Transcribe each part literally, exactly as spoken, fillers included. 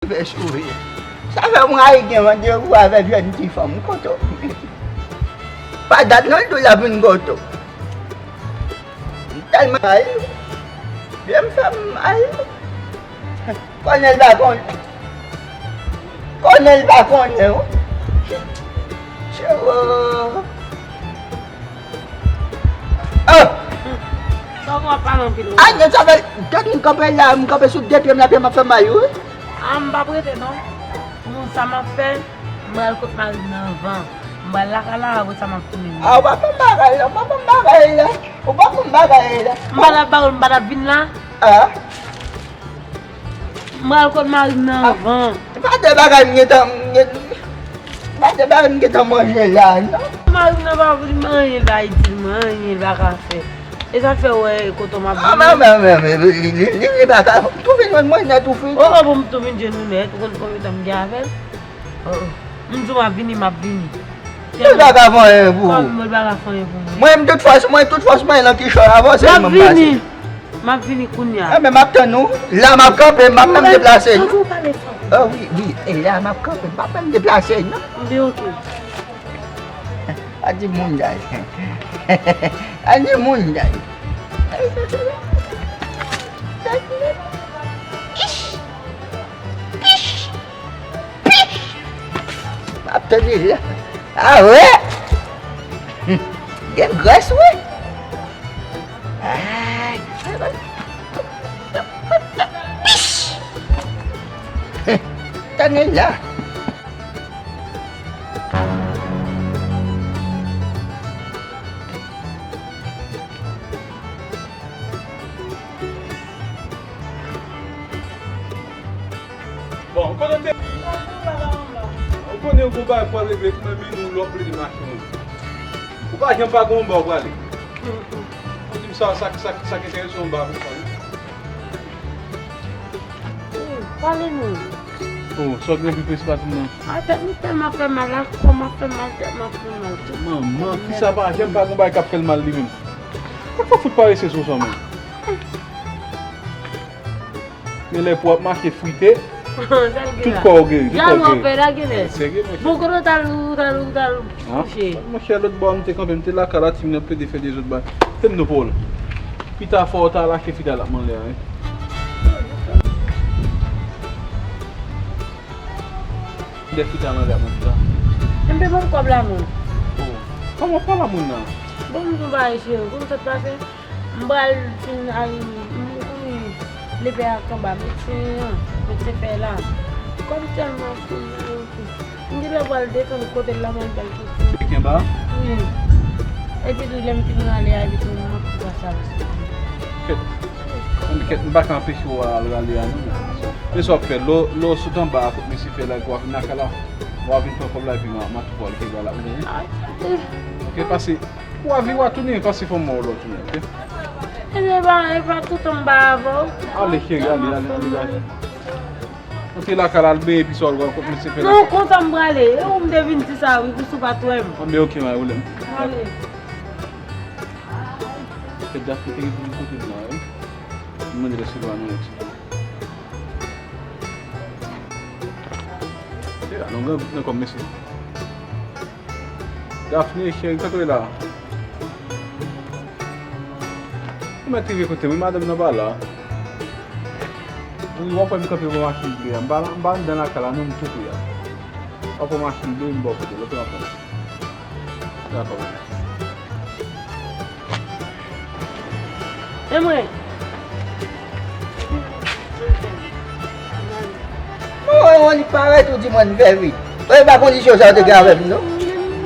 Fè souri. Sa fè m rayi gen randevou avèk jèn ti fanm. Kote w? Pa dat non, l tou l ap vin kote w. M tèlman rayi l. Vye m fè m mal. Konnen l pa konnen. Konnen l pa konnen, wi. Chewo. Oh! Kòman w ap pale anpil konsa? Ay, nèg sa fè, gad m kanpe la, m kanpe sou de pye m, la pye m ap fè mal, wi. Ah, m p ap rete non. Pou sa m ap fè, m pral kot mari m nan anvan. M pral lakay la, apre sa m ap tounen. Ah, ou pa fè m bagay la, ou pa fè m bagay la. Ou pa fè m bagay la. M pa t ap ba ou, m pa t ap vin la. Ah. M pral kot mari m nan anvan. Pa de bagay m gentan, m gen-, pa de bagay m gentan manje la, non. Mari m nan pa vle anyen, l pa itil mwen anyen, l pa ka fè. E sa fè w wè kote m ap vini. Ah, men, men, men, men, li, li, li, li pa ka tou vin jwenn mwen nèt ou fini. Oh, oh, pou m tou vin jwenn ou nèt, ou konn konbyen tan m gen avè l? Oh, oh. M di w m ap vini, m ap vini. Mwen pa ka fè anyen pou ou. Mwen pa ka fè anyen pou mwen. Mwen, m tout fòs, mwen tout fòs mwen nan kichòy avanse, m ap vini. M ap vini kounye a. Enben, m ap tann ou. La, m ap kanpe, m p ap menm deplase, non. Tankou w pale fò. Ah, wi, wi. E la, m ap kanpe, m p ap menm deplase, non. Enben, oke. A di moun day. A di moun day. Ish! Pich! Pich! M ap tande la. Ah, wè! Gen grès, wi! Ay! Pich! Tande la. Bon, ou konnen m te. Ou konnen ou gon bagay pou al regle, ou menm mennen w lè w ap plede mache w. Ou pa janm pa gon anba w prale. Ou di m sa, sa, sa, sa k enterese w anba konsa, wi. Wi, pale non. Oh, sa w gen pou presi pati m nan? A, tèt m tèlman fè mal la, kò m ap fè mal, tèt m ap fè mal tou. Manman, fi sa pa janm pa gon bagay k ap fè l mal li menm. Sa k fè w fout parese sou sa menm? Gen lè pou w ap mache frite, tout kò w geri, tout kò w geri. Jalou anpè la genlè. Serye, monchè. Bon, kote w t al, ou t al, ou t al kouche? Monchè, lòt bò a m te kanpe, m te lakay la, timoun yo plede fè dezòd ba. Te m nan pawòl. Pita fò w ta al achte frite a l ap manlè a, wi. De frite a manlè a mwen pita. M te ban m kòb la non. Oh. Kòman w pale a moun nan? Bon, m tou ba cheri, kòman sa t pase? M pral fin al, m konnen lepè ak anba medsen an, medsen pè la. Kòm tèlman fin, m genlè pral desann kote l la, m al bay kesyon. Lepè anba? Wi. Epi tou, lè m fin rale a, epi tou, m ap pase avè sa. Kèt. Kèt, m pa ka anpeche w al rale a, non. Men sa w ap fè, lè w, lè w sot anba a, kot mesye pè la, epi w ap vin lakay la, w ap vin pran kòb la, epi m a, m a tou pral kebe la, ou konnen? Ok, pase. Ou a vire w a tounen, pase fò m wè w lè w tounen, ok? Ebyen, e pa, e pa toutan m pa avè w. Ale, cheri, ale, ale, ale, ale. Ou te lakay la, al benyen, epi sa w al wè kot mesye pè la. Non, kontan m prale. E ou m te vin di sa, wi, pou si w pa t wè m. Anben, ok, pa gen pwoblèm. Ale. Fè Dafni te gen pou li kote m la, wi. M mande lè se lwa nou, et cetera. Se la, nou gen nan kòm mesye. Dafni, cheri, sa k ou ye la? Ou mèt rive kote m, wi, madanm nan pa la. Wi, w ap wè m kanpe bò machin ble a. M pa, m pa anndan lakay la, non, m tou pre a. W ap wè machin ble, m bò kote, lòt la pran. Dakò. E mwen? Mwen wè yon li parèt ou di mwen n fè vit. Mwen pa kondisyon sa yo te gen avè m, non.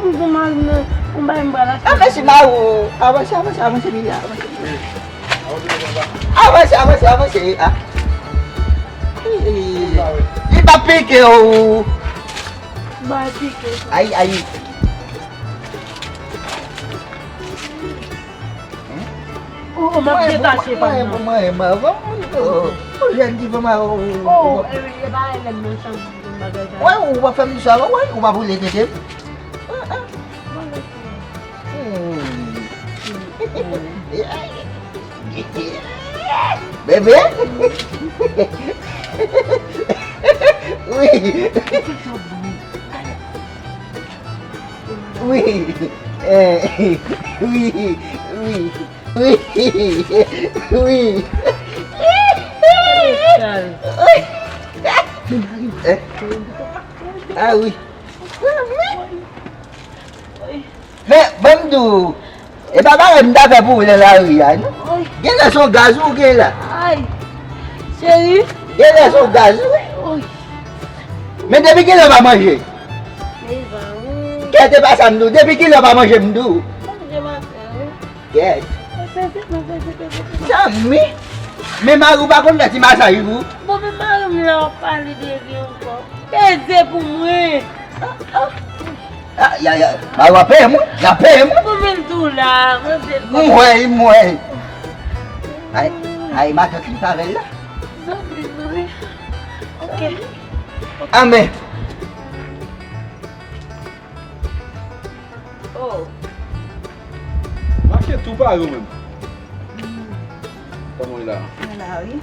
M tou mal nan yon bagay m pral achte. A, mèsi, Mawou. Avanse, avanse, avanse, Mila, avanse. Avanse, avanse, avanse. A. Li pa pike ou. Ba pike. Ay, ay. Oh, oh, m ap detache pa m nan. Mwen, mwen, mwen, mwen, oh, oh, jèn ti fanm, oh, oh, oh. Oh, e, e pa elèm nan chanm bagay sa. Wè, ou pa fè m di sa, wè, ou pa boule tete m. Ah, ah. Hmm. Bebe. Wi. Eh, wi. Wi. Wi. Wi. Eh. Ah wi. Men, ban m di w, e pa bagay m ta fè pou ou nan lari a, non. Genlè se yon gaz ou gen la. Ay, cheri. Genlè se yon gaz, wi. Men depi kilè w pa manje? Kèt, e pa sa m di w. Depi kilè w pa manje, m di w? Kèt. Zanmi, men mari w pa konn fè ti masaj pou ou? Bon, men mari m la w ap pale de li ankò. Peze pou mwen. Ah, ya, ya. Mari w ap peye mwen. Y ap peye mwen. Bon, men tou la. Mwen vle l. M wè, m wè. Ay, ay, matant li pa avè l la. Zanmi, wi. Ok. Amèn. Oh. Mache tou pare ou menm. Kòman w ye la? Mwen la, wi.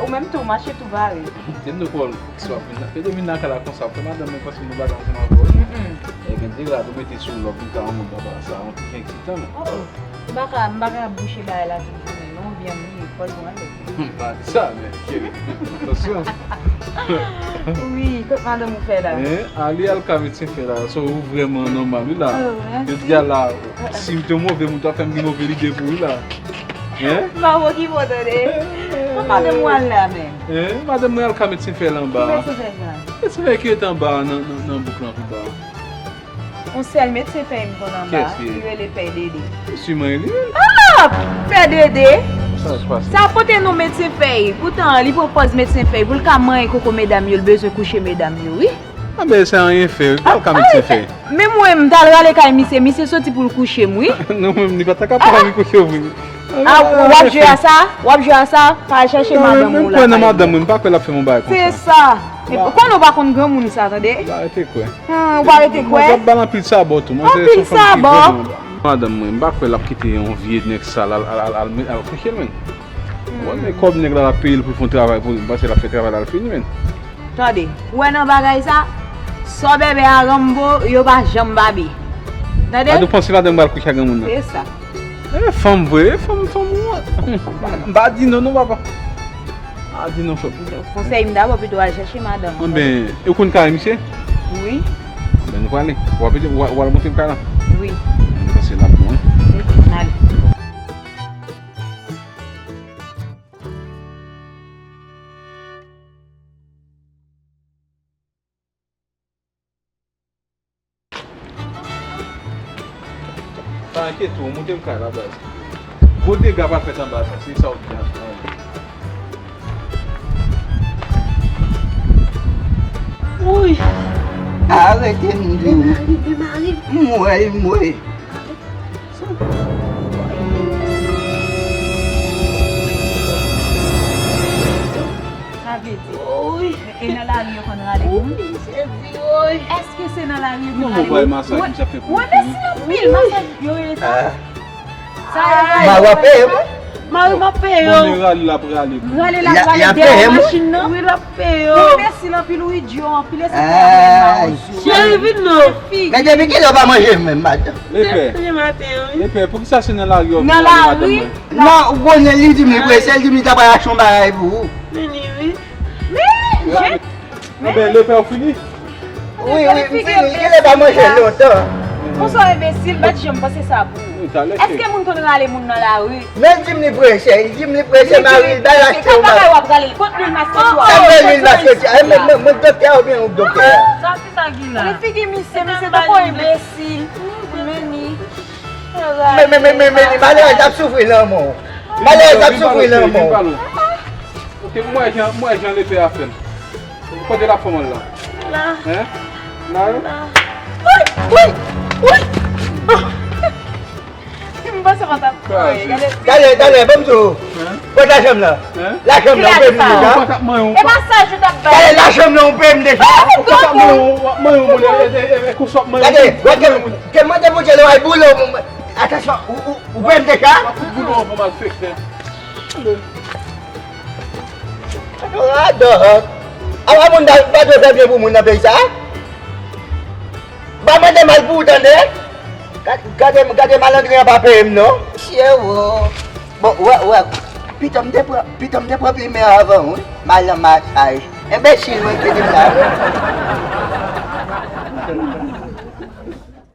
Ou menm tou, mache tou pare. Te m te kwè w, si w ap vin nan, te vin nan kay la konsa, fè madanm mwen panse nou bagay ansanm avè w. Mm, mm. E gen de rad ou mete sou lòt, vin ka yon moun papa sa, yon ti jan eksitan menm. Oh, oh. M pa ka, m pa ka bouche bagay la tout jounen, non, vyann li, fò l pran lè. Hmm, pa di sa, men, cheri. Atansyon. Wi, kot madanm ou fè la? Hein? Ali al ka medsen fè la. So, ou vrèman nòmal, wi, la. Oh, mèsi. Jodi a la, si m te move, moun ta fè m gen move lide pou ou, la. Hein? M pa okipe w, tande. Kot madanm ou al la, menm? Hein? Madanm mwen al ka medsen fè la anba. Ki medsen fè sa? Medsen fè ki rete anba, nan, nan, nan bouk lan, pi ba. Yon sèl medsen fèy m konn anba, li rele Pè Dede. Siman li menm. Ah! Pè Dede? Sa k pase? Sa pote non medsen fèy. Poutan, li pran pòz medsen fèy. Pou l ka manyen koko medam yo, l bezwen kouche medam yo, wi. Ah, ben, sa anyen fè, wi. Pa al ka medsen fèy. Men mwen, m t al rale kay misye, misye soti pou l kouche m, wi. Non, menm, li pa ta ka pa vin kouche w, wi. Ah, w ap jwe a sa? W ap jwe a sa? Pa al chèche madanm ou la. Menm kwè nan madanm mwen, m pa kwè l ap fè m yon bagay konsa. Se sa. Konnen w pa konn granmoun sa, tande. Ou pa rete kwè. Hmm, ou pa rete kwè. Manzè ap ba l anpil sabò tou. Manzè se yon fanm ki vrèman ba. Madanm mwen, m pa kwè l ap kite yon vye nèg sal al, al, al, al, al kouche l, menn. Bon, men kòb nèg la, l ap peye l pou l fè yon travay pou li, m panse l ap fè travay la, l fini, menn. Tande, ou wè nan bagay sa, sò bèbè a Ranmbo, yo pa janm babe. Tande? Gade, ou panse madanm pral kouche ak granmoun nan? Se sa. E fanm vre, e fanm, fanm wont. M pa di non, non, papa. M pa di non, frè m. Konsèy m dabò, pito al chèche madanm ou. Anben, e ou konn kay misye? Wi. Anben, nou prale. W ap, w ap, w ap montre m kay la? Wi. Anben, nou pase la pou mwen. N ale. Pa enkyete w, monte m kay la, baz. Gwo dega pral fèt anba sa, se sa w di a. Wouy! Arete m di w. M wè, m wè. Sa vle di, e nan lari yo konn rale moun? Èske se nan lari yo konn rale moun? Mwen mèsi anpil, masaj yo rele sa. Sa yo rele. Mari w ap peye mwen? Mari m ap peye w. Bon, men rale l ap rale. Rale l ap rale dèyè machin nan. Wi, l ap peye w. Ou enbesil anpil, ou idyo anpil, e se fè y ap rale machin. Cheri, vin non. Men depi kilè w pa manje menm, madanm? Lepè. Depi maten an, wi. Lepè, poukisa se nan lari w ap rale madanm mwen? Nan lari? Non, ou konnen li di m li prese, li di m li ta pral achte yon bagay pou ou. Men li, wi. Men, anben, lepè ou fini? Wi, wi, m fini. Genlè pa manje lontan. Konsa w enbesil, m pa t janm panse sa pou ou. Èske moun konn rale moun nan lari? Men l di m li prese, li di m li prese, mari l ba l achte yon bagay. Kaka w ap rale l, kot lwil masketi w? Sa m wè lwil masketi a, mwen, mwen, mwen doktè oubyen ou doktè? Sa ki sa ki la? Figi misye, misye tankou enbesil. Men ni. Men, men, men, men, men, malere ap soufri lanmò. Malere ap soufri lanmò. Ok, m wè jan, m wè jan lepè a fè l. Kote l ap fè mal la? La. Hein? La, wi? La. Wi, wi, wi. M panse mwen t ap. Gade, gade, gade, ban m di w. Hein? Kote lajan m nan? Hein? Lajan m nan, ou peye m deja? Ou pa t ap manyen w. E pa sa je t ap bay. Gade, lajan m nan, ou peye m deja? Ou pa t ap manyen w, w ap manyen w, moun, e, e, e, e, konsa w ap manyen w. Gade, wè ke, ke mande Bondye lè w al boule w, atansyon, ou, ou, ou peye m deja? M ap fout boule w pou malfektè. Radòt. Apa moun pa, pa dwe fè byen pou moun nan peyi sa? Pa mande mal pou ou tande. Gade, gade, gade malandren an pa peye m non. Chero. Bon, wè, wè. Pito m te pran, pito m te pran plimen avan, wi. Malan masay. Enbesil mwen ki di m la.